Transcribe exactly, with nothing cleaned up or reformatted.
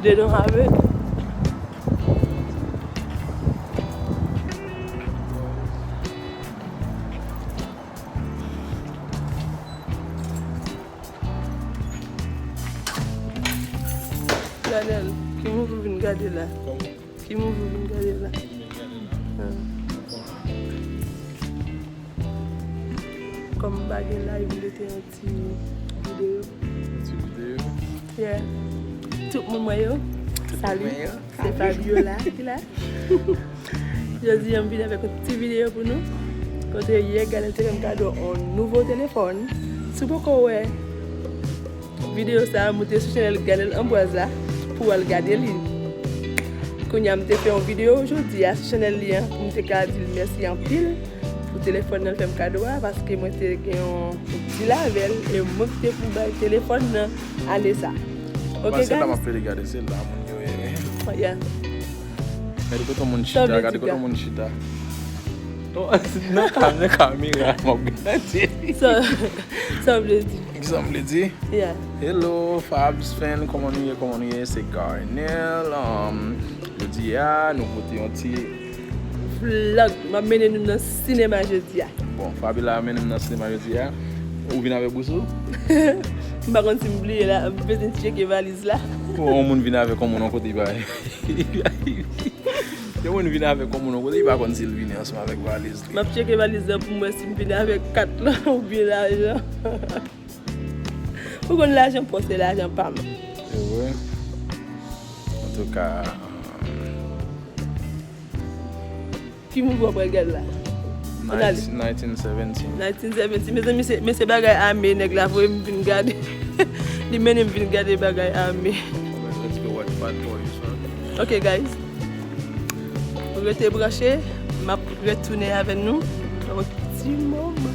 They don't have it. Daniel, ki movie w vin gade la? Kòman? Ki movie w vin gade la? Ki m vin gade la? Ah. Kòm m pa gen live, m mete yon ti videyo. Yon ti videyo? Yeah. Tout moun mwen yo, salut. Tout moun mwen yo, se salut. Fabiola ki la. Jodi a, m vin avèk yon ti videyo pou nou. Kote yè, Ganel te fè m kado yon nouvo telefòn. Si w poko wè videyo sa a, moute sou chanèl Ganel Ambroise la pou w al gade li. Kounye a, m te fè yon videyo jodi a sou chanèl li an pou m te ka di l mèsi anpil pou telefòn nan l fè m kado a, paske mwen te gen yon dil avè l, e mwen ki te pou bay telefòn nan ane sa. Ok, guys? Pase la, m ap plede gade, se la moun yo ye. Yeah. Gade kote moun chita, gade kote moun chita. Nan ka-, nan kamera, m ap gade. Sa, sa w vle di? Kisa m vle di? Yeah. Hello, Fabs fan, kòman nou ye, kòman nou ye? Se Garnel. Um, jodi a, nou pote yon ti vlog. M ap mennen nou nan sinema jodi a. Bon, Fabiola mennen m nan sinema jodi a. Ou vin avèk bous ou? M pa konn si m bliye la, m bezwen tcheke valiz la. Bon, yon moun vin avèk yon moun yon kote, li pa Yon moun vin avèk yon moun yon kote, li pa konn si l vini ansanm avèk valiz li. M ap tcheke valiz la pou m wè si m vini avèk kat lan oubyen lajan. Ou konn lajan pa w, se lajan pa m. Se vre. Antouka, um, ki movie w ap pral gade la? Ann ale. Nineteen, nineteen seventeen. Nineteen seventeen. Mezanmi, se, men se bagay ame nèg la voye m vin gade. Li mennen m vin gade bagay ame. Let's go watch part four, you sure? Ok, guys. Rete branche, m ap retounen avè nou nan yon ti moman.